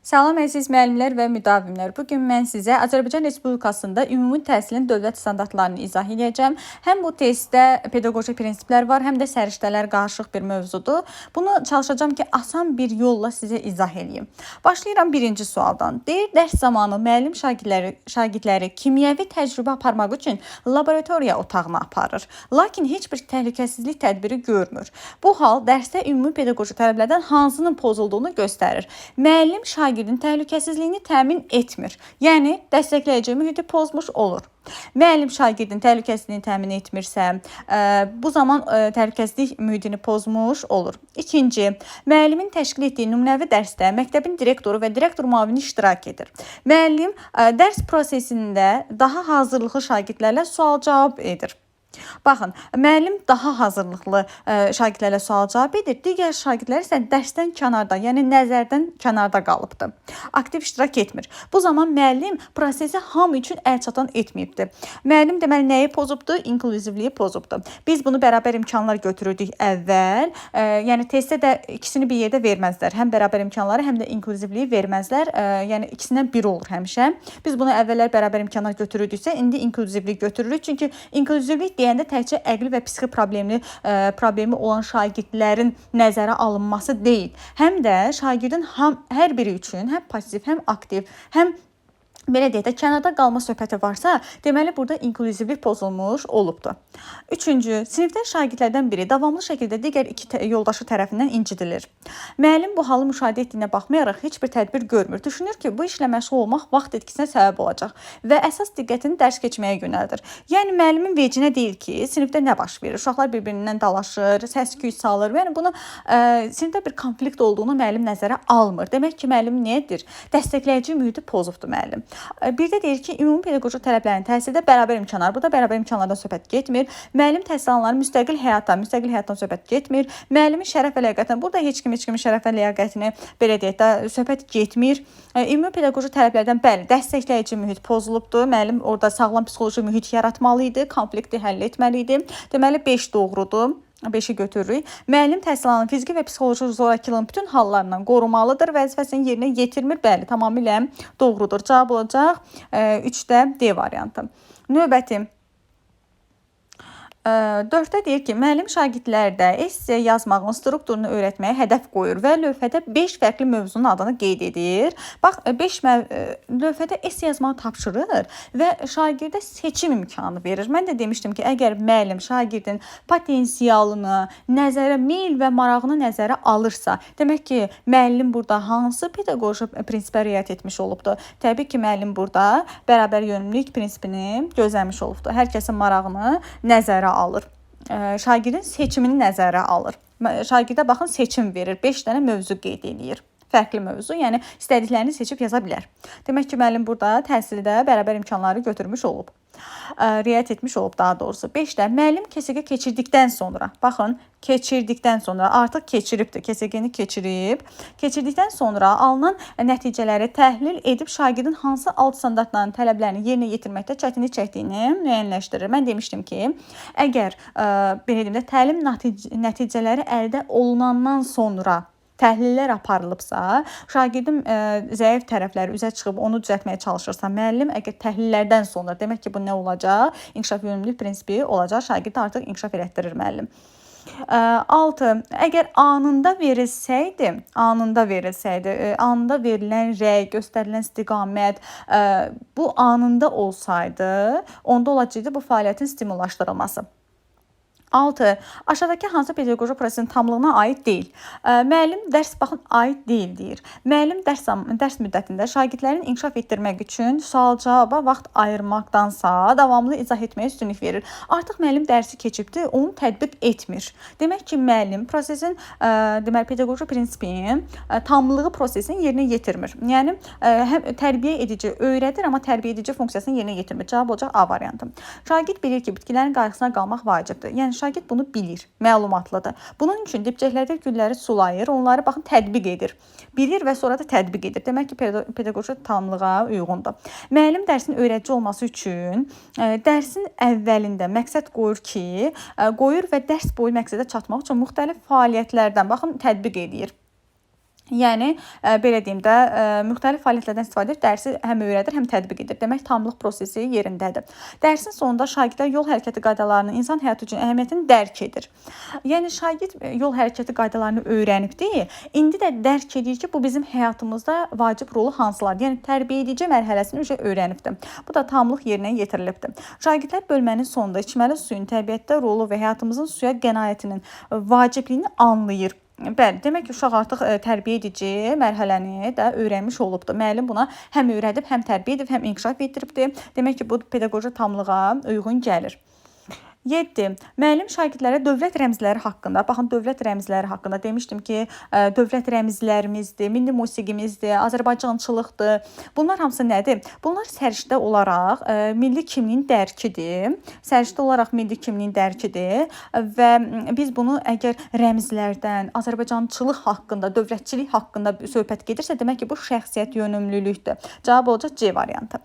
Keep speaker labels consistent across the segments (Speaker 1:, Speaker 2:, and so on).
Speaker 1: Salam əziz müəllimlər və müdavimlər. Bu gün mən sizə Azərbaycan Respublikasında ümumi təhsilin dövlət standartlarını izah edəcəm. Həm bu testdə pedaqoji prinsiplər var, həm də səriştələr qarışıq bir mövzudur. Bunu çalışacağam ki, asan bir yolla sizə izah eləyim. Başlayıram birinci sualdan. Deyir, dərs zamanı müəllim şagirdləri kimyəvi təcrübə aparmaq üçün laboratoriya otağına aparır. Lakin heç bir təhlükəsizlik tədbiri görmür. Bu hal dərsdə ümumi pedaqoji tələblərdən hansının pozulduğunu göstərir. Müəllim şagirdin təhlükəsizliyini təmin etmir. Yəni dəstəkləyici mühiti pozmuş olur. Müəllim şagirdin təhlükəsizliyini təmin etmirsə, bu zaman təhlükəsizlik mühitini pozmuş olur. İkinci, müəllimin təşkil etdiyi nümunəvi dərsdə məktəbin direktoru və direktor müavini iştirak edir. Müəllim dərs prosesində daha hazırlıqlı şagirdlərlə sual-cavab edir. Baxın, müəllim daha hazırlıqlı şagirdlərlə sual-cavab edir. Digər şagirdlər isə dərsdən kənarda, yəni nəzərdən kənarda qalıbdır. Aktiv iştirak etmir. Bu zaman müəllim prosesi hamı üçün əlçatan etməyibdir. Müəllim deməli nəyi pozubdur? İnklüzivliyi pozubdur. Biz bunu bərabər imkanlar götürürdük əvvəl. Yəni testdə də ikisini bir yerdə verməzlər. Həm bərabər imkanları, həm də inklüzivliyi verməzlər. Yəni ikisindən biri olur həmişə. Biz bunu əvvəllər bərabər imkanlar götürürdüksə, indi inklüzivlik götürürük. Çünki inklüzivlik deyəndə təkcə əqli və psixi problemi olan şagirdlərin nəzərə alınması deyil. Həm də şagirdin hər biri üçün həm pasiv, həm aktiv, həm belə deyək də kənarda qalma söhbəti varsa, deməli burada inklüzivlik pozulmuş olubdur. Üçüncü, sinifdə şagirdlərdən biri davamlı şəkildə digər iki yoldaşı tərəfindən incidilir. Müəllim bu halı müşahidə etdiyinə baxmayaraq heç bir tədbir görmür. Düşünür ki, bu işlə məşğul olmaq vaxt itkisinə səbəb olacaq və əsas diqqətini dərs keçməyə yönəldir. Yəni müəllimin vecinə deyil ki, sinifdə nə baş verir? Uşaqlar bir-birindən dalaşır, səs-küy salır. Yəni bunu sinifdə bir konflikt olduğunu müəllim nəzərə almır. Demək ki, müəllim nə edir? Dəstəkləyici mühiti pozubdur müəllim. Bir də deyir ki, ümumi pedaqoji tələblərin təhsildə bərabər imkanlar. Burada bərabər imkanlardan söhbət getmir. Müəllim təhsil alanların müstəqil həyatdan söhbət getmir. Müəllimin şərəf və ləyaqətinə, burada heç kim heç kimin şərəf və ləyaqətini belə deyək də söhbət getmir. Ümumi pedaqoji tələblərdən bəli, dəstəkləyici mühit pozulubdur. Müəllim orada sağlam psixoloji mühit yaratmalı idi, konflikti həll etməli idi. Deməli 5 doğrudur. 5-i götürürük. Müəllim təhsil alan fiziki və psixoloji zorakılığın bütün hallarından qorumalıdır. Vəzifəsini yerinə yetirmir. Bəli, tamamilə doğrudur. Cavab olacaq 3-də D variantı. Növbəti. 4-də deyir ki, müəllim şagirdlərdə esse yazmağın strukturunu öyrətməyə hədəf qoyur və lövhədə 5 fərqli mövzunun adını qeyd edir. Bax, 5 lövhədə esse yazmağı tapşırır və şagirdə seçim imkanı verir. Mən də demişdim ki, əgər müəllim şagirdin potensialını, nəzərə, meyl və marağını nəzərə alırsa, demək ki, müəllim burada hansı pedaqoji prinsipə riayət etmiş olubdur? Təbii ki, müəllim burada bərabər yönümlülük prinsipini gözləmiş olubdur. Hər kəsin marağını nəzərə alır. Şagirdin seçimini nəzərə alır. Şagirdə baxın seçim verir. 5 dənə mövzu qeyd eləyir. Fərqli mövzu, yəni istədiklərini seçib yaza bilər. Demək ki, müəllim burada təhsildə bərabər imkanları götürmüş olub. Riayət etmiş olub daha doğrusu. 5-də müəllim KSQ keçirdikdən sonra, baxın, keçirdikdən sonra artıq keçiribdir, KSQ-ni keçirib, keçirdikdən sonra alınan nəticələri təhlil edib şagirdin hansı alt standartların tələblərini yerinə yetirməkdə çətinlik çəkdiyini müəyyənləşdirir. Mən demişdim ki, əgər belə deyim də, təlim nəticələri əldə olunandan sonra təhlillər aparılıbsa, şagirdin zəif tərəfləri üzə çıxıb onu düzəltməyə çalışırsa, müəllim əgər təhlillərdən sonra, demək ki, bu nə olacaq? İnkişaf yönümlülük prinsipi olacaq, şagirdi artıq inkişaf elətdirir müəllim. 6. Əgər anında verilsəydi, anında verilən rəy, göstərilən istiqamət, bu anında olsaydı, onda olacaqdı bu fəaliyyətin stimullaşdırılması. 6. Aşağıdakı hansı pedaqoji prosesin tamlığına aid deyil? Müəllim dərs, baxın, aid deyil deyir. Müəllim dərs müddətində şagirdlərin inkişaf etdirmək üçün sual-cavaba vaxt ayırmaqdansa davamlı izah etməyə üstünlük verir. Artıq müəllim dərsi keçibdir, onu tətbiq etmir. Demək ki, müəllim prosesin, deməli, pedaqoji prinsipin tamlığı prosesini yerinə yetirmir. Yəni, həm tərbiyə edici öyrədir, amma tərbiyə edici funksiyasını yerinə yetirmir. Cavab olacaq A variantı. Şagird bilir ki, bitkilərin qayğısına qalmaq vacibdir. Yəni, şagird bunu bilir, məlumatlıdır. Bunun üçün dibçəklərdə gülləri sulayır, onları baxın tətbiq edir. Bilir və sonra da tətbiq edir. Demək ki, pedaqoji tamlığa uyğundur. Müəllim dərsin öyrədici olması üçün dərsin əvvəlində məqsəd qoyur ki, qoyur və dərs boyu məqsədə çatmaq üçün müxtəlif fəaliyyətlərdən baxın tətbiq edir. Yəni belə deyim də, müxtəlif fəaliyyətlərdən istifadə edib dərsi həm öyrədir, həm tətbiq edir. Demək, tamlıq prosesi yerindədir. Dərsin sonunda şagirdlər yol hərəkəti qaydalarının insan həyatı üçün əhəmiyyətini dərk edir. Yəni şagird yol hərəkəti qaydalarını öyrənibdi, indi də dərk edir ki, bu bizim həyatımızda vacib rolu hansılardır. Yəni tərbiyəedici mərhələsini öyrənibdi. Bu da tamlıq yerinə yetirilibdir. Şagirdlər bölmənin sonunda içməli suyun təbiətdə rolu və həyatımızın suya qənaətinin vacibliyini anlayır. Bəli, demək ki, uşaq artıq tərbiyə edici mərhələni də öyrənmiş olubdur. Müəllim buna həm öyrədib, həm tərbiyə edib, həm inkişaf etdiribdir. Demək ki, bu pedaqoji tamlığa uyğun gəlir. 7. Müəllim şagirdlərə dövlət rəmzləri haqqında, baxın dövlət rəmzləri haqqında demişdim ki, dövlət rəmzlərimizdir, milli musiqimizdir, azərbaycançılıqdır. Bunlar hamısı nədir? Bunlar səriştə olaraq milli kimliyin dərkidir. Səriştə olaraq milli kimliyin dərkidir və biz bunu əgər rəmzlərdən, azərbaycançılıq haqqında, dövlətçilik haqqında söhbət gedirsə, demək ki, bu şəxsiyyət yönümlülükdür. Cavab olacaq C variantı.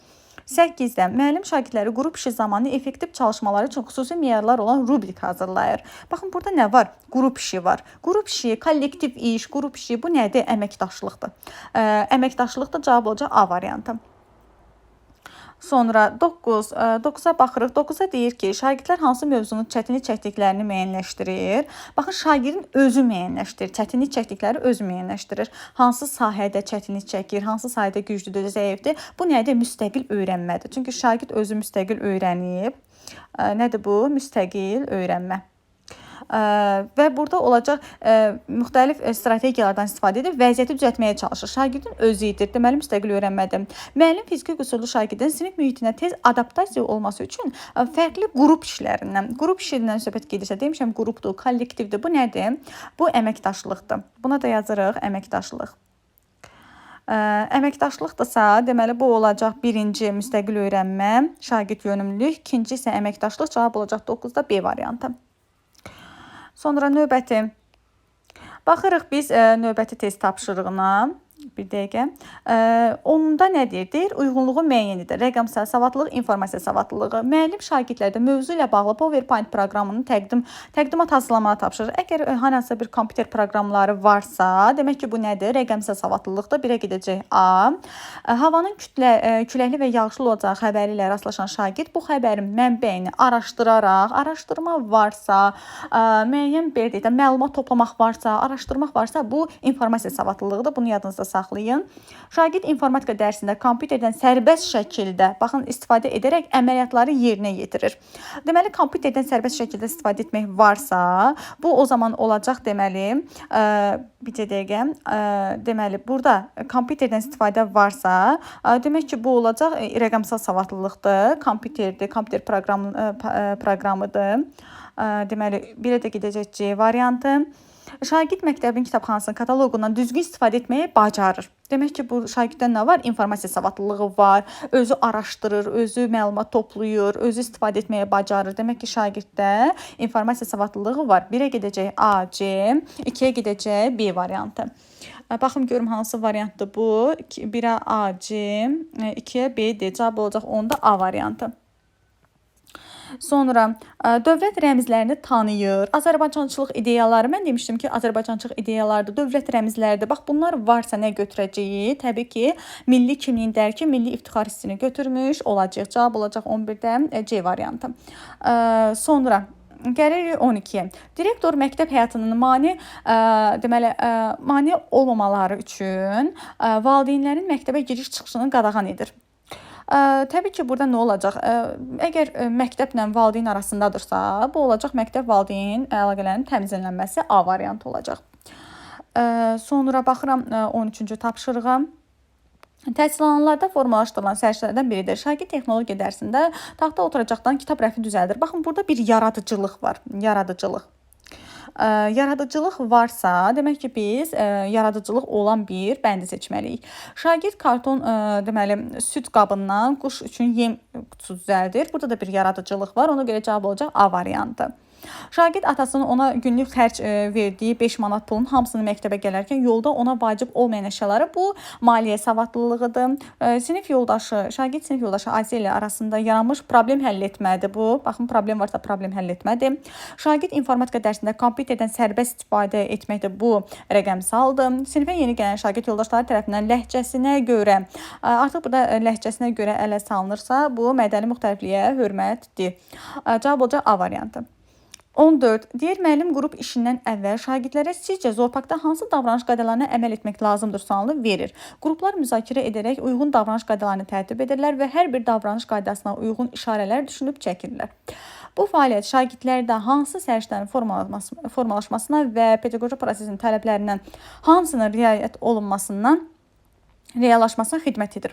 Speaker 1: 8-də müəllim şagirdləri qrup işi zamanı effektiv çalışmaları üçün xüsusi meyarlar olan rubrik hazırlayır. Baxın, burada nə var? Qrup işi var. Qrup işi, kollektiv iş, qrup işi bu nədir? Əməkdaşlıqdır. Əməkdaşlıqda cavab olacaq A variantı. Sonra 9, 9-a baxırıq. 9-a deyir ki, şagirdlər hansı mövzunun çətinlik çəkdiklərini müəyyənləşdirir. Baxın, şagirdin özü müəyyənləşdirir. Çətinlik çəkdikləri özü müəyyənləşdirir. Hansı sahədə çətinlik çəkir, hansı sahədə güclüdür, zəifdir. Bu nədir? Müstəqil öyrənmədir. Çünki şagird özü müstəqil öyrənib. Nədir bu? Müstəqil öyrənmə. Və burada olacaq müxtəlif strategiyalardan istifadə edib vəziyyəti düzəltməyə çalışır. Şagirdin özü idir. Deməli, müstəqil öyrənmədir. Müəllim fiziki qüsurlu şagirdin sinif mühitinə tez adaptasiya olması üçün fərqli qrup işlərindən, qrup işindən söhbət gedirsə, demişəm qrupdur, kollektivdir. Bu nədir? Bu əməkdaşlıqdır. Buna da yazırıq əməkdaşlıq. Əməkdaşlıqdırsa, deməli bu olacaq birinci müstəqil öyrənmə, şagird yönümlülük, ikinci isə əməkdaşlıq, cavab olacaq 9-da B variantı. Sonra növbəti. Baxırıq biz növbəti test tapşırığına. Bir dəqiqə. Onda nə deyir? Deyir, uyğunluğu müəyyən edir. Rəqəmsal savadlılıq, informasiya savadlılığı. Müəllim şagirdlərdə mövzu ilə bağlı PowerPoint proqramının təqdimat hazırlamağı tapşırır. Əgər hansısa bir kompüter proqramları varsa, demək ki, bu nədir? Rəqəmsal savadlılıqda 1-ə gedəcək A. Havanın küləkli və yağışlı olacağı xəbəri ilə rastlaşan şagird bu xəbərin mənbəyini araşdıraraq, araşdırma varsa, müəyyən belə deyək də, məlumat toplamaq varsa, araşdırmaq varsa, bu informasiya savadlılığıdır. Bunu yadınızda saxlayın. Şagird informatika dərsində kompüterdən sərbəst şəkildə, baxın, istifadə edərək əməliyyatları yerinə yetirir. Deməli, kompüterdən sərbəst şəkildə istifadə etmək varsa, bu o zaman olacaq deməli, bir dəqiqə, deməli, burada kompüterdən istifadə varsa, demək ki, bu olacaq rəqəmsal savadlılıqdır, kompüterdir, kompüter proqramıdır. Deməli, 1-ə də gedəcək C variantı. Şagird məktəbin kitabxanasının kataloqundan düzgün istifadə etməyi bacarır. Demək ki, bu şagirddə nə var? İnformasiya savadlılığı var, özü araşdırır, özü məlumat toplayır, özü istifadə etməyi bacarır. Demək ki, şagirddə informasiya savadlılığı var. 1-ə gedəcək A, C, 2-yə gedəcək B variantı. Baxım görüm hansı variantdır bu. 1-ə A, C, 2-yə B, D. Cavab olacaq onda A variantı. Sonra dövlət rəmzlərini tanıyır. Azərbaycançılıq ideyaları, mən demişdim ki, azərbaycançılıq ideyalarıdır, dövlət rəmzləridir. Bax, bunlar varsa nə götürəcəyik? Təbii ki, milli kimliyin dərki, milli iftixar hissini götürmüş olacaq. Cavab olacaq 11-də C variantı. Sonra gəlirik 12-yə. Direktor məktəb həyatının mane, deməli, mane olmamaları üçün valideynlərin məktəbə giriş-çıxışını qadağan edir. Təbii ki, burada nə olacaq? Əgər məktəblə valideyn arasındadırsa, bu olacaq məktəb valideyn əlaqələrinin təmizlənməsi A variantı olacaq. Sonra baxıram 13-cü tapşırığa. Təhsil alanlarda formalaşdırılan səriştələrdən biridir. Şagird texnologiya dərsində taxta oturacaqdan kitab rəfi düzəldir. Baxın, burada bir yaradıcılıq var. Yaradıcılıq. Yaradıcılıq varsa, demək ki, biz yaradıcılıq olan bir bəndi seçməliyik. Şagird karton, deməli, süd qabından quş üçün yem qutusu düzəldir. Burada da bir yaradıcılıq var. Ona görə cavab olacaq A variantı. Şagird atasının ona günlük xərc verdiyi 5 manat pulun hamısını məktəbə gələrkən yolda ona vacib olmayan əşyaları, bu maliyyə savadlılığıdır. Sinif yoldaşı, şagird sinif yoldaşı Asiya ilə arasında yaranmış problem həll etmədir bu. Baxın, problem varsa problem həll etmədir. Şagird informatika dərsində kompüterdən sərbəst istifadə etməkdir, bu rəqəmsaldır. Sinifə yeni gələn şagird yoldaşları tərəfindən ləhcəsinə görə, artıq burada ləhcəsinə görə ələ salınırsa, bu mədəni müxtəlifliyə hörmətdir. Cavab olacaq A variantı. 14. Deyir, müəllim qrup işindən əvvəl şagirdlərə sizcə zooparkda hansı davranış qaydalarına əməl etmək lazımdır sualını verir. Qruplar müzakirə edərək uyğun davranış qaydalarını tərtib edirlər və hər bir davranış qaydasına uyğun işarələr düşünüb çəkirlər. Bu fəaliyyət şagirdlərdə hansı səriştələrin formalaşmasına və pedaqoji prosesin tələblərindən hansının riayət olunmasından reallaşmasına xidmət edir.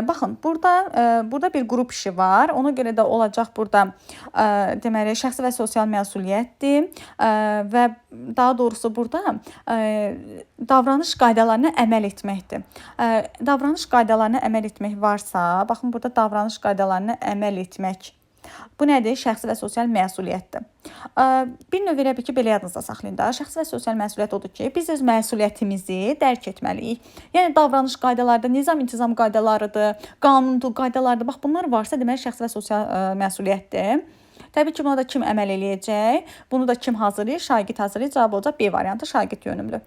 Speaker 1: Baxın, burada bir qrup işi var. Ona görə də olacaq burada deməli şəxsi və sosial məsuliyyətdir və daha doğrusu burada davranış qaydalarına əməl etməkdir. Davranış qaydalarına əməl etmək varsa, baxın burada davranış qaydalarına əməl etmək. Bu nədir? Şəxsi və sosial məsuliyyətdir. Bir növ elə bil ki, belə yadınızda saxlayın da. Şəxsi və sosial məsuliyyət odur ki, biz öz məsuliyyətimizi dərk etməliyik. Yəni davranış qaydalarıdır, nizam-intizam qaydalarıdır, qanundur, qaydalardır. Bax bunlar varsa deməli şəxsi və sosial məsuliyyətdir. Təbii ki, buna da kim əməl eləyəcək? Bunu da kim hazırlayır? Şagird hazırlayır. Cavab olacaq B variantı, şagird yönümlü.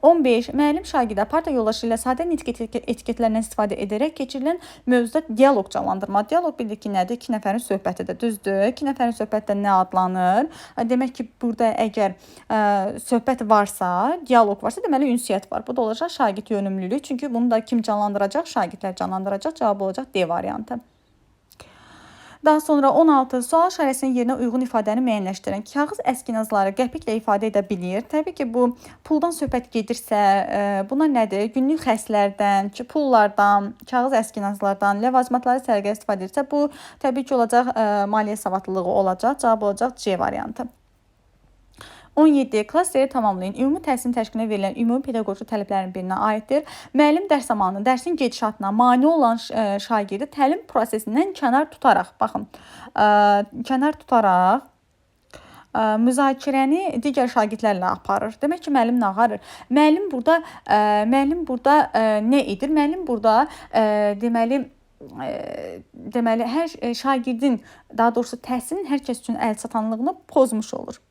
Speaker 1: 15. Müəllim şagirdə parta yoldaşı ilə sadə nitq etiketlərindən istifadə edərək keçirilən mövzuda dialoq canlandırma. Dialoq bildik ki, nədir? İki nəfərin söhbətidir, düzdür? İki nəfərin söhbəti də nə adlanır? Demək ki, burada əgər söhbət varsa, dialoq varsa, deməli ünsiyyət var. Bu da olacaq şagird yönümlülük. Çünki bunu da kim canlandıracaq? Şagirdlər canlandıracaq. Cavab olacaq D variantı. Daha sonra 16. Sual işarəsinin yerinə uyğun ifadəni müəyyənləşdirin. Kağız əskinazları qəpiklə ifadə edə bilir. Təbii ki, bu puldan söhbət gedirsə, buna nədir? Günlük xərclərdən, pullardan, kağız əskinazlardan, ləvazimatları səliqəli istifadə edirsə, bu təbii ki, olacaq maliyyə savadlılığı olacaq. Cavab olacaq C variantı. 17. Klasteri tamamlayın. Ümumi təhsilin təşkilinə verilən ümumi pedaqoji tələblərin birinə aiddir. Müəllim dərs zamanı dərsin gedişatına mane olan şagirdi təlim prosesindən kənar tutaraq, baxın, kənar tutaraq müzakirəni digər şagirdlərlə aparır. Demək ki, müəllim nə aparır? Müəllim burada nə edir? Müəllim burada deməli hər şagirdin, daha doğrusu təhsilin hər kəs üçün əlçatanlığını pozmuş olur.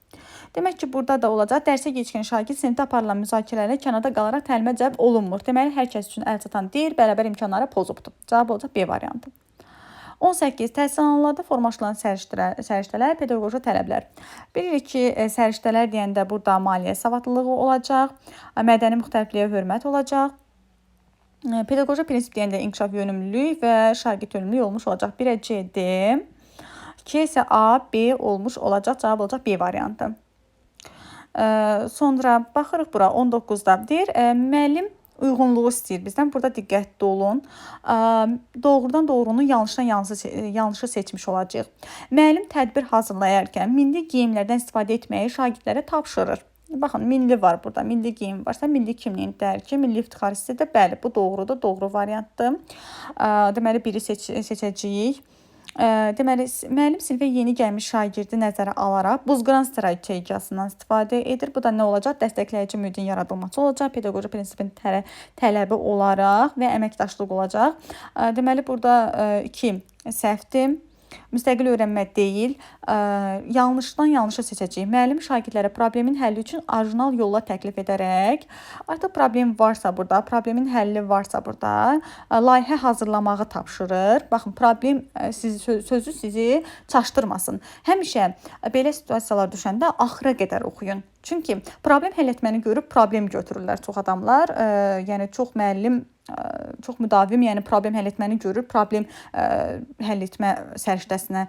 Speaker 1: Demək ki, burada da olacaq. Dərsə gecikən şagird sinifdə aparılan müzakirələrə kənarda qalaraq təlimə cəlb olunmur. Deməli, hər kəs üçün əlçatan deyil, bərabər imkanları pozubdur. Cavab olacaq B variantı. 18. Təhsil alanlarda formalaşılan səriştələr, pedaqoji tələblər. Bilirik ki, səriştələr deyəndə burada maliyyə savadlılığı olacaq, mədəni müxtəlifliyə hörmət olacaq. Pedaqoji prinsip deyəndə inkişaf yönümlülük və şagird yönümlülük olmuş olacaq. 1-ə C, D, 2 isə A, B olmuş olacaq. Cavab olacaq B variantı. Sonra baxırıq bura 19-da. Deyir, müəllim uyğunluğu istəyir bizdən. Burada diqqətli olun. Doğrudan doğrunu, yanlışdan yanlışı seçmiş olacağıq. Müəllim tədbir hazırlayarkən milli geyimlərdən istifadə etməyi şagirdlərə tapşırır. Baxın, milli var burada. Milli geyim varsa, milli kimliyin dərki, milli iftixar hissi də. Bəli, bu doğrudur, doğru variantdır. Deməli, biri seçəcəyik. Deməli, müəllim sinifə yeni gəlmiş şagirdi nəzərə alaraq buzqıran strategiyasından istifadə edir. Bu da nə olacaq? Dəstəkləyici mühitin yaradılması olacaq, pedaqoji prinsipin tələbi olaraq və əməkdaşlıq olacaq. Deməli, burada 2 səhvdir. Müstəqil öyrənmə deyil, yanlışdan yanlışı seçəcəyik. Müəllim şagirdlərə problemin həlli üçün orijinal yolla təklif edərək, artıq problem varsa burada, problemin həlli varsa burada, layihə hazırlamağı tapşırır. Baxın, problem sözü sizi çaşdırmasın. Həmişə belə situasiyalar düşəndə axıra qədər oxuyun. Çünki problem həll etməni görüb problem götürürlər çox adamlar. Yəni çox müəllim, çox müdavim, yəni problem həll etməni görür, problem həll etmə səriştəsinə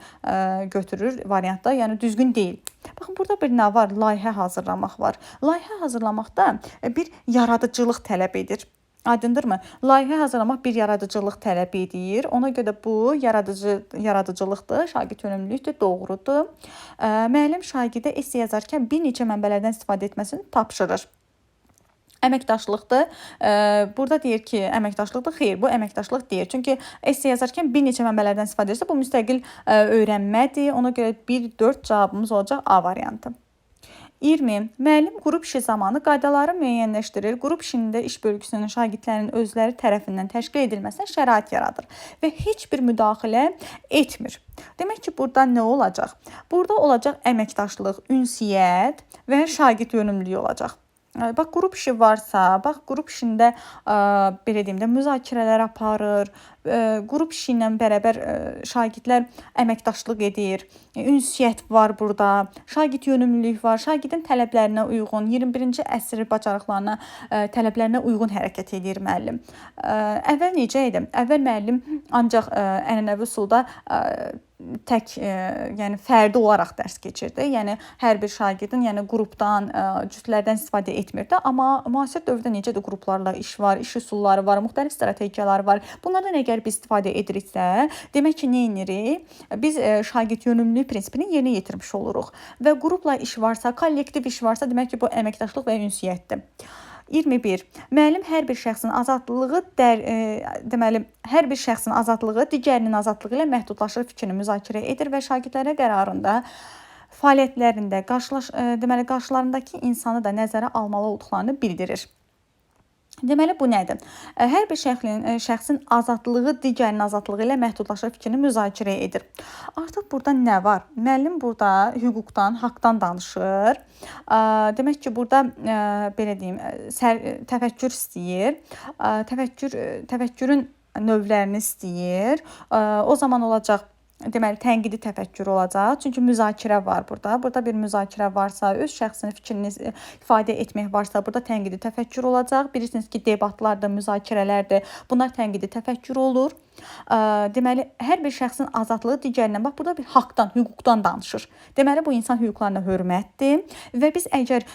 Speaker 1: götürür variantda, yəni düzgün deyil. Baxın, burada bir nə var? Layihə hazırlamaq var. Layihə hazırlamaqda bir yaradıcılıq tələb edir. Aydındırmı? Layihə hazırlamaq bir yaradıcılıq tələb edir. Ona görə bu yaradıcılıqdır, şagird yönümlülükdür, doğrudur. Müəllim şagirdə esse yazarkən bir neçə mənbələrdən istifadə etməsini tapşırır. Əməkdaşlıqdır. Burada deyir ki, əməkdaşlıqdır. Xeyr, bu əməkdaşlıq deyil. Çünki esse yazarkən bir neçə mənbələrdən istifadə edirsə, bu müstəqil öyrənmədir. Ona görə 1, 4 cavabımız olacaq A variantı. 20. Müəllim qrup işi zamanı qaydaları müəyyənləşdirir. Qrup işində iş bölgüsünün şagirdlərin özləri tərəfindən təşkil edilməsinə şərait yaradır və heç bir müdaxilə etmir. Demək ki, burada nə olacaq? Burada olacaq əməkdaşlıq, ünsiyyət və şagird yönümlülüyü olacaq. Bax, qrup işi varsa, bax, qrup işində belə deyim də, müzakirələr aparır, qrup işi ilə bərabər şagirdlər əməkdaşlıq edir, ünsiyyət var burada, şagird yönümlülük var, şagirdin tələblərinə uyğun, 21-ci əsr bacarıqlarına, tələblərinə uyğun hərəkət edir müəllim. Əvvəl necə idi? Əvvəl müəllim ancaq ənənəvi üsulda tək, yəni fərdi olaraq dərs keçirdi. Yəni hər bir şagirdin, yəni qrupdan, cütlərdən istifadə etmirdi. Amma müasir dövrdə necədir? Qruplarla iş var, iş üsulları var, müxtəlif strategiyalar var. Bunlardan əgər biz istifadə ediriksə, demək ki, nə edirik? Biz şagird yönümlülük prinsipini yerinə yetirmiş oluruq. Və qrupla iş varsa, kollektiv iş varsa, demək ki, bu əməkdaşlıq və ünsiyyətdir. 21. Müəllim hər bir şəxsin azadlığı deməli, hər bir şəxsin azadlığı digərinin azadlığı ilə məhdudlaşır fikrini müzakirə edir və şagirdlərə qərarında, fəaliyyətlərində deməli, qarşılarındakı insanı da nəzərə almalı olduqlarını bildirir. Deməli, bu nədir? Hər bir şəxsin azadlığı digərinin azadlığı ilə məhdudlaşır fikrini müzakirə edir. Artıq burada nə var? Müəllim burada hüquqdan, haqdan danışır. Demək ki, burada belə deyim, təfəkkür istəyir. Təfəkkürün növlərini istəyir. O zaman olacaq, deməli, tənqidi təfəkkür olacaq. Çünki müzakirə var burada. Burada bir müzakirə varsa, öz şəxsinin fikrini ifadə etmək varsa, burada tənqidi təfəkkür olacaq. Bilirsiniz ki, debatlardır, müzakirələrdir. Bunlar tənqidi təfəkkür olur. Deməli, hər bir şəxsin azadlığı digərindən, bax, burada bir haqdan, hüquqdan danışır. Deməli, bu insan hüquqlarına hörmətdir və biz əgər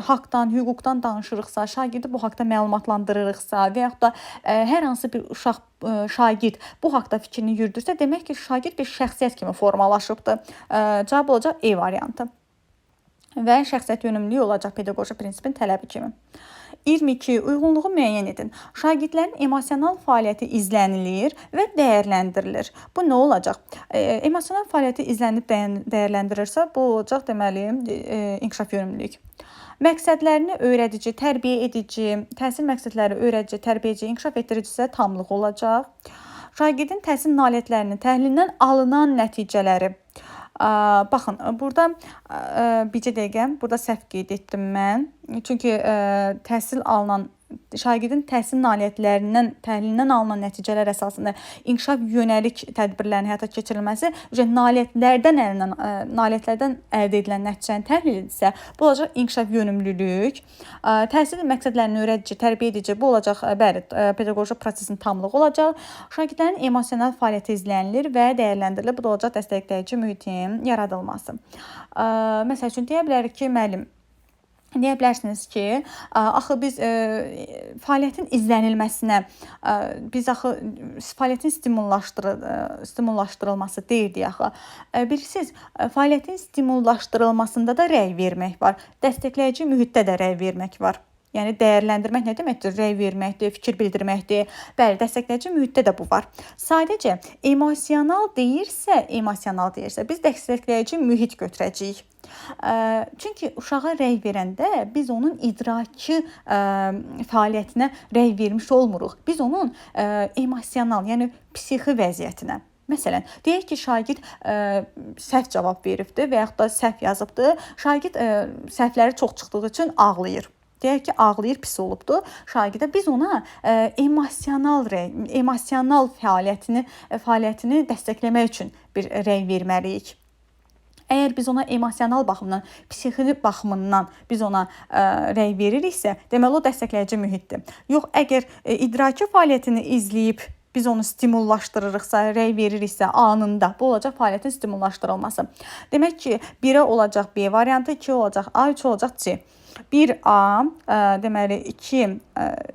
Speaker 1: haqdan, hüquqdan danışırıqsa, şagirdi bu haqda məlumatlandırırıqsa və yaxud da hər hansı bir uşaq, şagird bu haqda fikrini yürüdürsə, demək ki, şagird bir şəxsiyyət kimi formalaşıbdır. Cavab olacaq E variantı. Və şəxsiyyət yönümlülüyü olacaq pedaqoji prinsipin tələbi kimi. 22. Uyğunluğu müəyyən edin. Şagirdlərin emosional fəaliyyəti izlənilir və dəyərləndirilir. Bu nə olacaq? Emosional fəaliyyəti izlənib dəyərləndirilirsə, bu olacaq, deməli, inkişaf yönümlülük. Məqsədlərini öyrədici, tərbiyə edici, təhsil məqsədləri öyrədici, tərbiyəci, inkişaf etdiricisə tamlıq olacaq. Şagirdin təhsil nailiyyətlərinin təhlilindən alınan nəticələri. Baxın, burada bircə dəqiqə, burada səhv qeyd etdim mən. Çünki təhsil alınan, şagirdin təhsil nailiyyətlərindən, təhlilindən alınan nəticələr əsasında inkişaf yönəlik tədbirlərin həyata keçirilməsi, nailiyyətlərdən əldə edilən nəticənin təhlilidirsə, bu olacaq inkişaf yönümlülük. Təhsil məqsədlərini öyrədici, tərbiyə edici, bu olacaq, bəli, pedaqoji prosesin tamlığı olacaq. Şagirdlərin emosional fəaliyyəti izlənilir və dəyərləndirilir. Bu da olacaq dəstəkləyici mühitin yaradılması. Məsəl üçün, deyə bilərik ki, müəllim, deyə bilərsiniz ki, axı biz fəaliyyətin izlənilməsinə, biz axı fəaliyyətin stimullaşdırılması deyirdik axı. Bilirsiniz, fəaliyyətin stimullaşdırılmasında da rəy vermək var, dəstəkləyici mühitdə də rəy vermək var. Yəni, dəyərləndirmək nə deməkdir? Rəy verməkdir, fikir bildirməkdir. Bəli, dəstəkləyici mühitdə də bu var. Sadəcə, emosional deyirsə, biz dəstəkləyici mühit götürəcəyik. Çünki uşağa rəy verəndə biz onun idraki fəaliyyətinə rəy vermiş olmuruq. Biz onun emosional, yəni psixi vəziyyətinə. Məsələn, deyək ki, şagird səhv cavab veribdir və yaxud da səhv yazıbdır. Şagird səhvləri çox çıxdığı üçün ağlayır. Deyək ki, ağlayır, pis olubdur şagirdə. Biz ona emosional fəaliyyətini dəstəkləmək üçün bir rəy verməliyik. Əgər biz ona emosional baxımdan, psixi baxımından biz ona rəy veririksə, deməli o dəstəkləyici mühitdir. Yox, əgər idraki fəaliyyətini izləyib biz onu stimullaşdırırıqsa, rəy veririksə anında, bu olacaq fəaliyyətin stimullaşdırılması. Demək ki, 1-ə olacaq B variantı, 2 olacaq A, 3 olacaq C. 1A, deməli 2,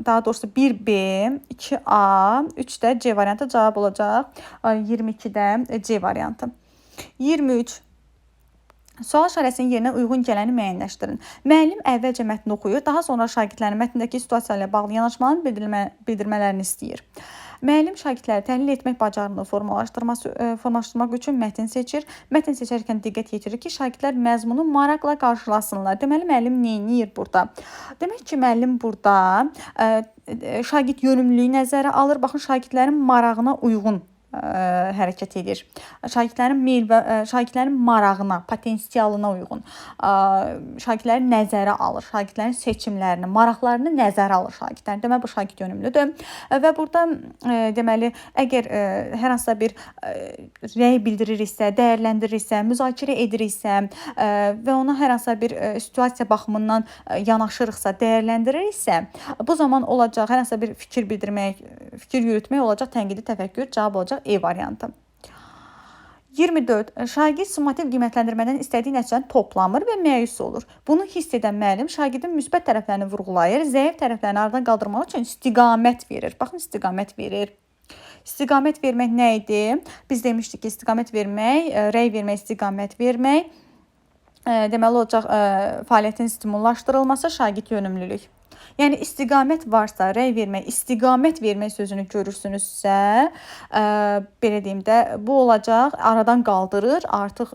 Speaker 1: daha doğrusu 1B, 2A, 3 də C variantı cavab olacaq. 22-də C variantı. 23. Sual işarəsinin yerinə uyğun gələni müəyyənləşdirin. Müəllim əvvəlcə mətni oxuyur, daha sonra şagirdlərin mətndəki situasiya ilə bağlı yanaşmanı bildirmələrini istəyir. Müəllim şagirdləri təhlil etmək bacarığını formalaşdırmaq üçün mətn seçir. Mətn seçərkən diqqət yetirir ki, şagirdlər məzmunu maraqla qarşılasınlar. Deməli, müəllim nə edir burada? Demək ki, müəllim burada şagird yönümlülüyü nəzərə alır. Baxın, şagirdlərin marağına uyğun hərəkət edir. Şagirdlərin meyl və şagirdlərin marağına, potensialına uyğun şagirdləri nəzərə alır. Şagirdlərin seçimlərini, maraqlarını nəzərə alır şagirdlərin. Deməli, bu şagird yönümlüdür. Və burada deməli, əgər hər hansısa bir rəy bildiririksə, dəyərləndiririksə, müzakirə ediriksə və ona hər hansısa bir situasiya baxımından yanaşırıqsa, dəyərləndiririksə, bu zaman olacaq hər hansısa bir fikir bildirmək, fikir yürütmək olacaq tənqidi təfəkkür, cavab olacaq E variantı. 24. Şagird summativ qiymətləndirmədən istədiyi nəticəni toplamır və məyus olur. Bunu hiss edən müəllim şagirdin müsbət tərəflərini vurğulayır, zəif tərəflərini aradan qaldırmaq üçün istiqamət verir. Baxın, istiqamət verir. İstiqamət vermək nə idi? Biz demişdik ki, istiqamət vermək, rəy vermək, istiqamət vermək. Deməli, olacaq fəaliyyətin stimullaşdırılması, şagird yönümlülük. Yəni istiqamət varsa, rəy vermək, istiqamət vermək sözünü görürsünüzsə, belə deyim də, bu olacaq, aradan qaldırır, artıq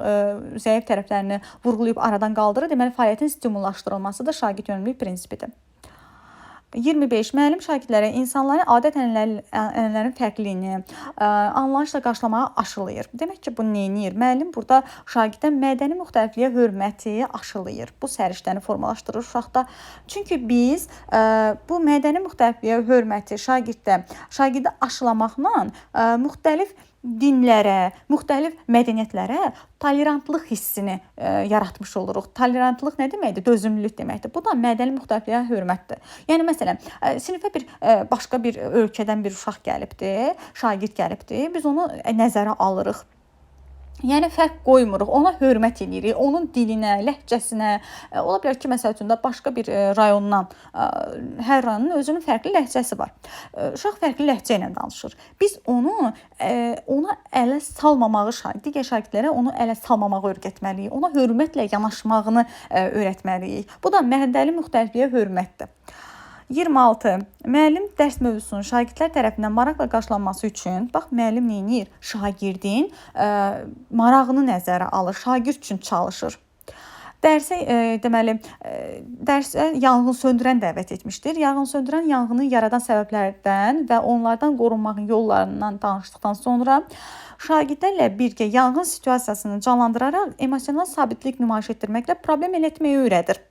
Speaker 1: zəif tərəflərini vurğulayıb aradan qaldırır. Deməli, fəaliyyətin stimullaşdırılması da şagird yönümlülük prinsipidir. 25. Müəllim şagirdlərə insanların adət ənənələrinin fərqliliyini anlayışla qarşılamağı aşılayır. Demək ki, bu nə edir? Müəllim burada şagirdə mədəni müxtəlifliyə hörməti aşılayır. Bu səriştəni formalaşdırır uşaqda. Çünki biz bu mədəni müxtəlifliyə hörməti şagirdə aşılamaqla müxtəlif dinlərə, müxtəlif mədəniyyətlərə tolerantlıq hissini yaratmış oluruq. Tolerantlıq nə deməkdir? Dözümlülük deməkdir. Bu da mədəni müxtəlifliyə hörmətdir. Yəni məsələn, sinifə bir başqa bir ölkədən bir uşaq gəlibdir, şagird gəlibdir. Biz onu nəzərə alırıq. Yəni fərq qoymuruq, ona hörmət edirik, onun dilinə, ləhcəsinə. Ola bilər ki, məsəl üçün də başqa bir rayondan, hər rayonun özünün fərqli ləhcəsi var. Uşaq fərqli ləhcə ilə danışır. Biz onu ona ələ salmamağı, digər şagirdlərə onu ələ salmamağı öyrətməliyik, ona hörmətlə yanaşmağını öyrətməliyik. Bu da mədəni müxtəlifliyə hörmətdir. 26. Müəllim dərs mövzusunun şagirdlər tərəfindən maraqla qarşılanması üçün, bax, müəllim nə edir? Şagirdin marağını nəzərə alır, şagird üçün çalışır. Dərsə deməli, dərsə yanğın söndürən dəvət etmişdir. Yanğın söndürən yanğını yaradan səbəblərdən və onlardan qorunmağın yollarından danışdıqdan sonra şagirdlərlə birgə yanğın situasiyasını canlandıraraq emosional sabitlik nümayiş etdirməklə problem etməyi öyrədir.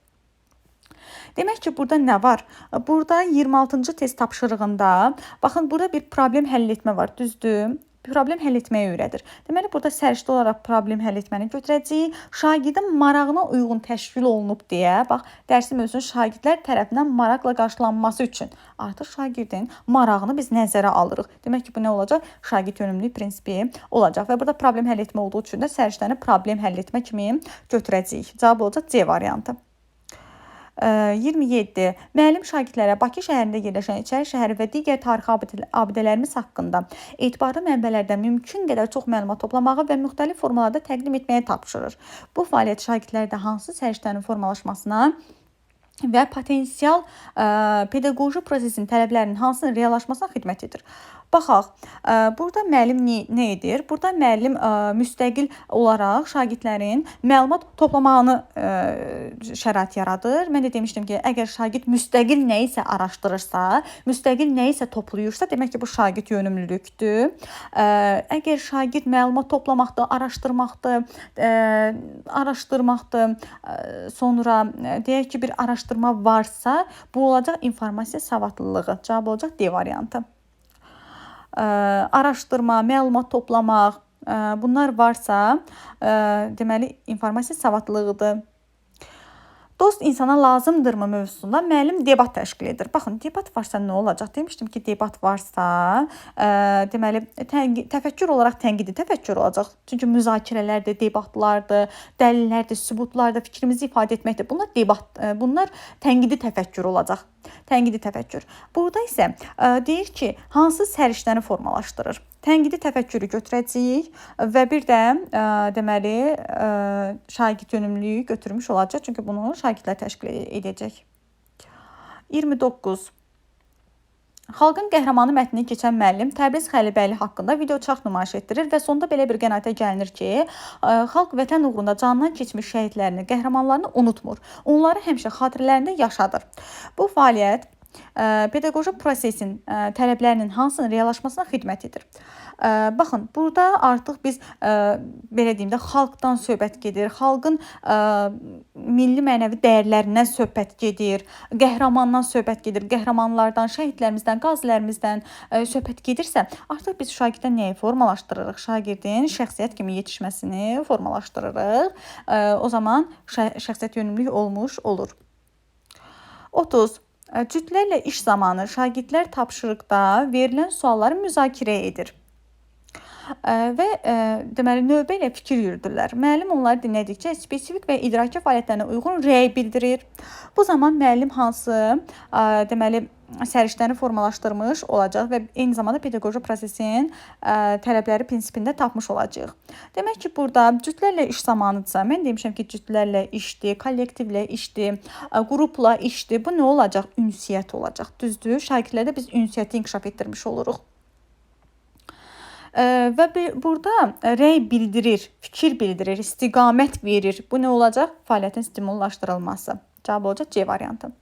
Speaker 1: Demək ki, burada nə var? Burada 26-cı test tapşırığında, baxın, burada bir problem həll etmə var, düzdür? Problem həll etməyi öyrədir. Deməli, burada səriştə olaraq problem həll etməni götürəcəyik. Şagirdin marağına uyğun təşkil olunub deyə, bax, dərsin mövzusunun şagirdlər tərəfindən maraqla qarşılanması üçün artıq şagirdin marağını biz nəzərə alırıq. Demək ki, bu nə olacaq? Şagird yönümlülük prinsipi olacaq və burada problem həll etmə olduğu üçün də səriştəni problem həll etmə kimi götürəcəyik. Cavab olacaq C variantı. 27. Müəllim şagirdlərə Bakı şəhərində yerləşən İçəri şəhəri və digər tarixi abidələrimiz haqqında etibarlı mənbələrdən mümkün qədər çox məlumat toplamağı və müxtəlif formalarda təqdim etməyi tapşırır. Bu fəaliyyət şagirdlərdə hansı səriştənin formalaşmasına və potensial pedaqoji prosesin tələblərinin hansının reallaşmasına xidmət edir? Baxaq, burada müəllim nə edir? Burada müəllim müstəqil olaraq şagirdlərin məlumat toplamağını şərait yaradır. Mən də demişdim ki, əgər şagird müstəqil nəyisə araşdırırsa, müstəqil nəyisə toplayırsa, demək ki, bu şagird yönümlülükdür. Əgər şagird məlumat toplamaqdır, araşdırmaqdır, sonra deyək ki, bir araşdırma varsa, bu olacaq informasiya savadlılığı. Cavab olacaq D variantı. Araşdırma, məlumat toplamaq, bunlar varsa, deməli, informasiya savadlılığıdır. Dost insana lazımdırmı mövzusunda müəllim debat təşkil edir. Baxın, debat varsa nə olacaq? Demişdim ki, debat varsa, deməli, təfəkkür olaraq tənqidi təfəkkür olacaq. Çünki müzakirələrdir, debatlardır, dəlillərdir, sübutlardır, fikrimizi ifadə etməkdir. Bunlar debat, bunlar tənqidi təfəkkür olacaq. Tənqidi təfəkkür. Burada isə deyir ki, hansı səriştəni formalaşdırır? Tənqidi təfəkkürü götürəcəyik və bir də deməli şagird yönümlülüyü götürmüş olacaq. Çünki bunu şagirdlər təşkil edəcək. 29. Xalqın qəhrəmanı mətnini keçən müəllim Təbriz Xəlibəyli haqqında videoçarx nümayiş etdirir və sonda belə bir qənaətə gəlinir ki, xalq vətən uğrunda canından keçmiş şəhidlərini, qəhrəmanlarını unutmur. Onları həmişə xatirələrində yaşadır. Bu fəaliyyət pedaqoji prosesin tələblərinin hansının reallaşmasına xidmət edir? Baxın, burada artıq biz belə deyim də xalqdan söhbət gedir, xalqın milli mənəvi dəyərlərindən söhbət gedir, qəhrəmandan söhbət gedir, qəhrəmanlardan, şəhidlərimizdən, qazilərimizdən söhbət gedirsə, artıq biz şagirddə nəyi formalaşdırırıq? Şagirdin şəxsiyyət kimi yetişməsini formalaşdırırıq. O zaman şəxsiyyət yönümlülük olmuş olur. 30. Cütlərlə iş zamanı şagirdlər tapşırıqda verilən sualları müzakirə edir. Və deməli növbə ilə fikir yürüdürlər. Müəllim onları dinlədikcə spesifik və idraki fəaliyyətlərinə uyğun rəy bildirir. Bu zaman müəllim hansı deməli səriştəni formalaşdırmış olacaq və eyni zamanda pedaqoji prosesin tələbləri prinsipində tapmış olacağıq. Demək ki, burada cütlərlə iş zamanıdırsa, mən demişəm ki, cütlərlə işdir, kollektivlə işdir, qrupla işdir. Bu nə olacaq? Ünsiyyət olacaq. Düzdür? Şagirdlərdə biz ünsiyyəti inkişaf etdirmiş oluruq. Və burada rəy bildirir, fikir bildirir, istiqamət verir. Bu nə olacaq? Fəaliyyətin stimullaşdırılması. Cavab olacaq C variantı.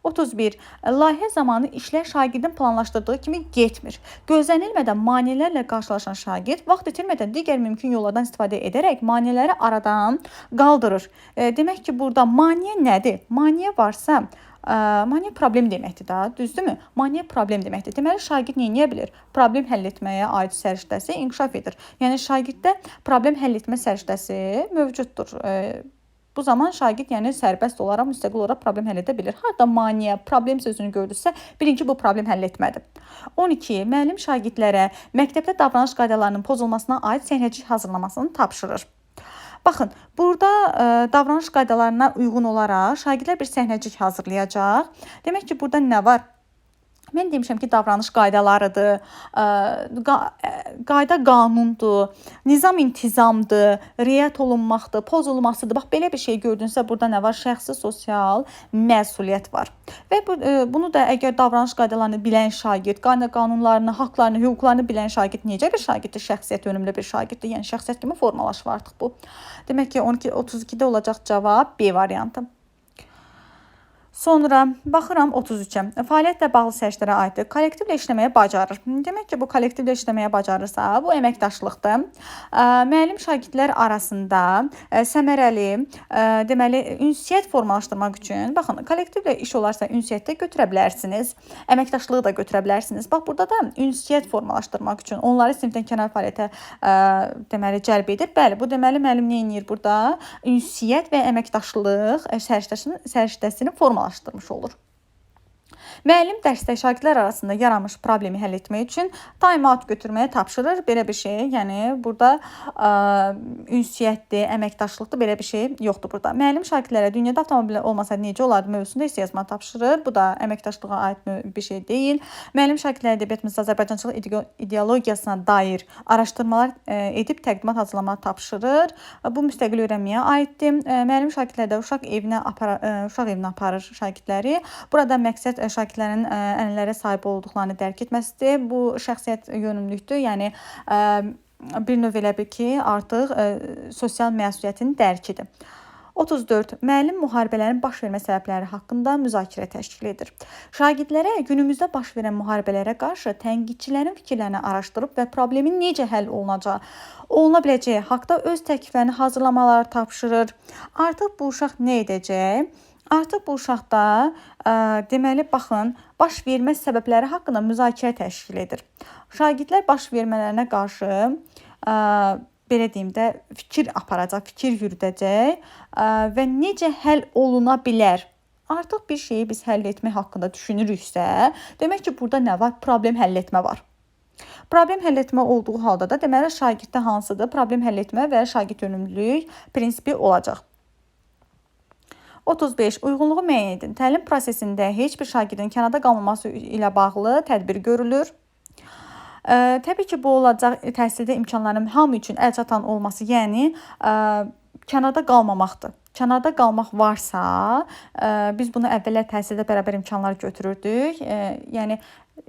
Speaker 1: 31. Layihə zamanı işlər şagirdin planlaşdırdığı kimi getmir. Gözlənilmədən maneələrlə qarşılaşan şagird vaxt itirmədən digər mümkün yollardan istifadə edərək maneələri aradan qaldırır. Demək ki, burada maneə nədir? Maneə varsa, maneə problem deməkdir da, düzdürmü? Maneə problem deməkdir. Deməli, şagird nə edə bilər? Problem həll etməyə aid səriştəsi inkişaf edir. Yəni, şagirddə problem həll etmə səriştəsi mövcuddur. Bu zaman şagird yəni sərbəst olaraq, müstəqil olaraq problem həll edə bilir. Harda maneə, problem sözünü gördünüzsə, bilin ki, bu problem həll etmədir. 12. Müəllim şagirdlərə məktəbdə davranış qaydalarının pozulmasına aid səhnəcik hazırlamasını tapşırır. Baxın, burada davranış qaydalarına uyğun olaraq şagirdlər bir səhnəcik hazırlayacaq. Demək ki, burada nə var? Mən demişəm ki, davranış qaydalarıdır, qayda qanundur, nizam intizamdır, riayət olunmaqdır, pozulmasıdır. Bax, belə bir şey gördünüzsə, burada nə var? Şəxsi sosial məsuliyyət var. Və bunu da əgər davranış qaydalarını bilən şagird, qayda qanunlarını, haqlarını, hüquqlarını bilən şagird necə bir şagirddir? Şəxsiyyət yönümlü bir şagirddir. Yəni, şəxsiyyət kimi formalaşır artıq bu. Demək ki, 32-də olacaq cavab B variantı. Sonra baxıram 33-ə. Fəaliyyətlə bağlı səriştələrə aiddir. Kollektivlə işləməyə bacarır. Demək ki, bu kollektivlə işləməyə bacarırsa, bu əməkdaşlıqdır. Müəllim şagirdlər arasında səmərəli, deməli, ünsiyyət formalaşdırmaq üçün, baxın, kollektivlə iş olarsa ünsiyyət də götürə bilərsiniz, əməkdaşlığı da götürə bilərsiniz. Bax, burada da ünsiyyət formalaşdırmaq üçün onları sinifdən kənar fəaliyyətə deməli, cəlb edir. Bəli, bu deməli, müəllim nə edir burada? Ünsiyyət və əməkdaşlıq səriştəsini formalaşdırır olur. Müəllim dərsdə şagirdlər arasında yaranmış problemi həll etmək üçün time-out götürməyə tapşırır. Belə bir şey, yəni burada ünsiyyətdir, əməkdaşlıqdır, belə bir şey yoxdur burada. Müəllim şagirdlərə dünyada avtomobillər olmasaydı necə olardı mövzusunda esse yazmağı tapşırır. Bu da əməkdaşlığa aid bir şey deyil. Müəllim şagirdlərə ədəbiyyatımızda Azərbaycançılıq ideologiyasına dair araşdırmalar edib təqdimat hazırlamağı tapşırır. Bu müstəqil öyrənməyə aiddir. Müəllim şagirdlərdə uşaq evinə aparır şagirdləri. Burada məqsəd şagirdlərin ənənələrə sahib olduqlarını dərk etməsidir. Bu şəxsiyyət yönümlülükdür. Yəni bir növ elə bil ki, artıq sosial məsuliyyətin dərkidir. 34. Müəllim müharibələrin baş vermə səbəbləri haqqında müzakirə təşkil edir. Şagirdlərə günümüzdə baş verən müharibələrə qarşı tənqidçilərin fikirlərini araşdırıb və problemin necə həll oluna biləcəyi haqda öz təkliflərini hazırlamaları tapşırır. Artıq bu uşaq nə edəcək? Artıq bu uşaqda deməli, baxın, baş vermə səbəbləri haqqında müzakirə təşkil edir. Şagirdlər baş vermələrinə qarşı, belə deyim də, fikir aparacaq, fikir yürüdəcək və necə həll oluna bilər? Artıq bir şeyi biz həll etmək haqqında düşünürüksə, demək ki, burada nə var? Problem həll etmə var. Problem həll etmə olduğu halda da, deməli, şagirddə hansıdır? Problem həll etmə və şagird yönümlülük prinsipi olacaq. 35. Uyğunluğu müəyyən edin. Təlim prosesində heç bir şagirdin kənarda qalmaması ilə bağlı tədbir görülür. Təbii ki, bu olacaq təhsildə imkanların hamı üçün əlçatan olması, yəni kənarda qalmamaqdır. Kənarda qalmaq varsa, biz bunu əvvəllər təhsildə bərabər imkanlar götürürdük. Yəni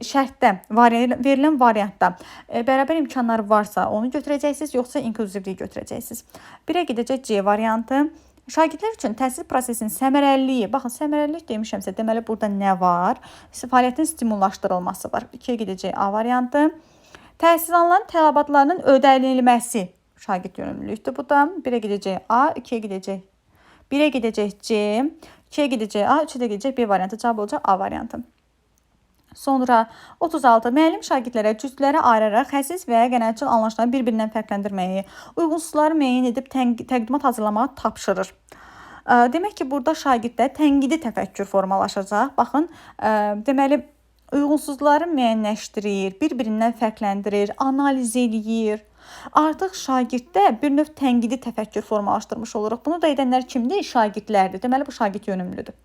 Speaker 1: şərtdə, verilən variantda bərabər imkanlar varsa onu götürəcəksiniz, yoxsa inklüzivliyi götürəcəksiniz. 1-ə gedəcək C variantı. Şagirdlər üçün təhsil prosesinin səmərəliliyi, baxın, səmərəlilik demişəmsə, deməli burada nə var? Fəaliyyətin stimullaşdırılması var. 2-yə gedəcək A variantı. Təhsil alanların tələbatlarının ödənilməsi şagird yönümlülükdür bu da. 1-ə gedəcək A, 2-yə gedəcək 1-ə gedəcək C, 2-yə gedəcək A, 3-ə də gedəcək B variantı. Cavab olacaq A variantı. Sonra 36. Müəllim şagirdlərə cütlərə ayıraraq xəsis və qənaətcil anlayışları bir-birindən fərqləndirməyi, uyğunsuzları müəyyən edib təqdimat hazırlamağı tapşırır. Demək ki, burada şagirddə tənqidi təfəkkür formalaşacaq. Baxın, deməli uyğunsuzları müəyyənləşdirir, bir-birindən fərqləndirir, analiz eləyir. Artıq şagirddə bir növ tənqidi təfəkkür formalaşdırmış oluruq. Bunu da edənlər kimdir? Şagirdlərdir. Deməli, bu şagird yönümlüdür.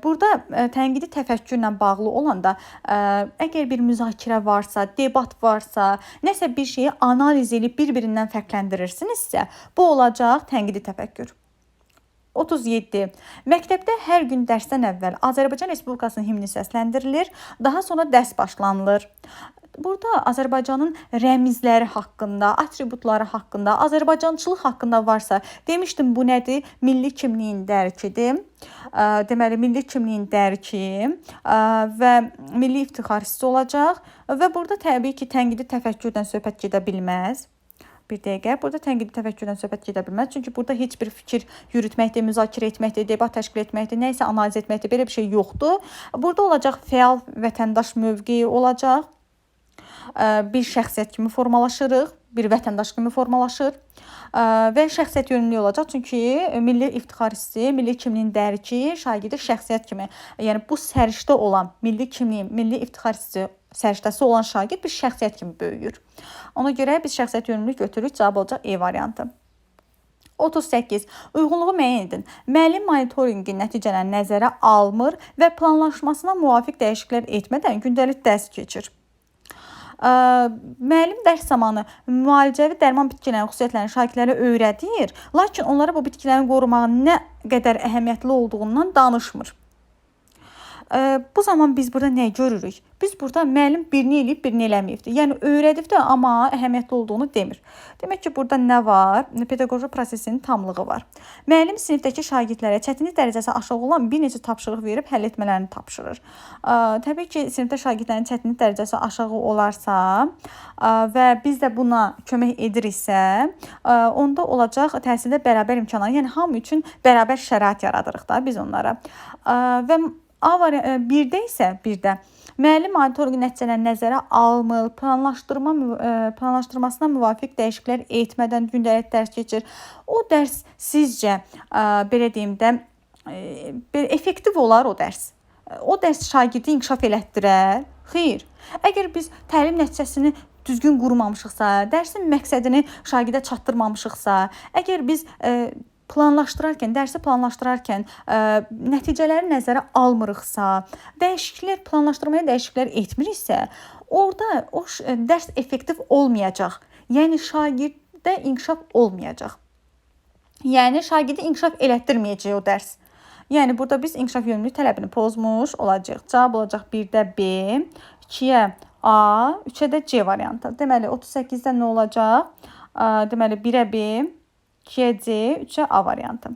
Speaker 1: Burada tənqidi təfəkkürlə bağlı olanda, əgər bir müzakirə varsa, debat varsa, nəsə bir şeyi analiz edib bir-birindən fərqləndirirsinizsə, bu olacaq tənqidi təfəkkür. 37. Məktəbdə hər gün dərsdən əvvəl Azərbaycan Respublikasının himni səsləndirilir, daha sonra dərs başlanılır. Burada Azərbaycanın rəmizləri haqqında, atributları haqqında, Azərbaycançılıq haqqında varsa, demişdim bu nədir? Milli kimliyin dərkidir. Deməli, milli kimliyin dərki və milli iftixar hissi olacaq və burada təbii ki, tənqidi təfəkkürdən söhbət gedə bilməz. Bir dəqiqə. Burada tənqidi təfəkkürdən söhbət gedə bilməz. Çünki burada heç bir fikir yürütməkdir, müzakirə etməkdir, debat təşkil etməkdir, nə isə analiz etməkdir, belə bir şey yoxdur. Burada olacaq fəal vətəndaş mövqeyi olacaq. Bir şəxsiyyət kimi formalaşırıq, bir vətəndaş kimi formalaşır və şəxsiyyət yönümlü olacaq. Çünki milli iftixar hissi, milli kimliyin dərki şagirdi şəxsiyyət kimi, yəni bu səriştə olan milli kimliyin, milli iftixar hissi səriştəsi olan şagird bir şəxsiyyət kimi böyüyür. Ona görə biz şəxsiyyət yönümlülük götürürük, cavab olacaq E variantı. 38. Uyğunluğu müəyyən edin. Müəllim monitorinqin nəticələrini nəzərə almır və planlaşmasına müvafiq dəyişikliklər etmədən gündəlik dərs keçir. Müəllim dərs zamanı müalicəvi dərman bitkilərinin xüsusiyyətlərini şagirdlərə öyrədir, lakin onlara bu bitkilərin qorumağın nə qədər əhəmiyyətli olduğundan danışmır. Bu zaman biz burada nə görürük? Biz burada müəllim birini eləyib, birini eləməyibdir. Yəni öyrədib də, amma əhəmiyyətli olduğunu demir. Demək ki, burada nə var? Pedaqoji prosesinin tamlığı var. Müəllim sinifdəki şagirdlərə çətinlik dərəcəsi aşağı olan bir neçə tapşırıq verib həll etmələrini tapşırır. Təbii ki, sinifdə şagirdlərin çətinlik dərəcəsi aşağı olarsa və biz də buna kömək ediriksə, onda olacaq təhsildə bərabər imkanlar. Yəni hamı üçün bərabər şərait yaradırıq da biz onlara. Və A 1-də isə 1-də müəllim monitorinqin nəticələrini nəzərə almır, planlaşdırmasına müvafiq dəyişikliklər etmədən gündəlik dərs keçir. O dərs sizcə, belə deyim də, effektiv olar o dərs? O dərs şagirdi inkişaf elətdirər? Xeyr. Əgər biz təlim nəticəsini düzgün qurmamışıqsa, dərsin məqsədini şagirdə çatdırmamışıqsa, əgər biz planlaşdırarkən, dərsi planlaşdırarkən nəticələri nəzərə almırıqsa, dəyişikliklər planlaşdırmaya dəyişikliklər etmiriksə, orada o dərs effektiv olmayacaq. Yəni şagirddə inkişaf olmayacaq. Yəni şagirdi inkişaf elətdirməyəcək o dərs. Yəni burada biz inkişaf yönümlülük tələbini pozmuş olacağıq. Cavab olacaq 1-də B, 2-yə A, 3-ə də C variantı. Deməli 38-də nə olacaq? Deməli 1-ə B, 2-yə C, 3-ə A variantı.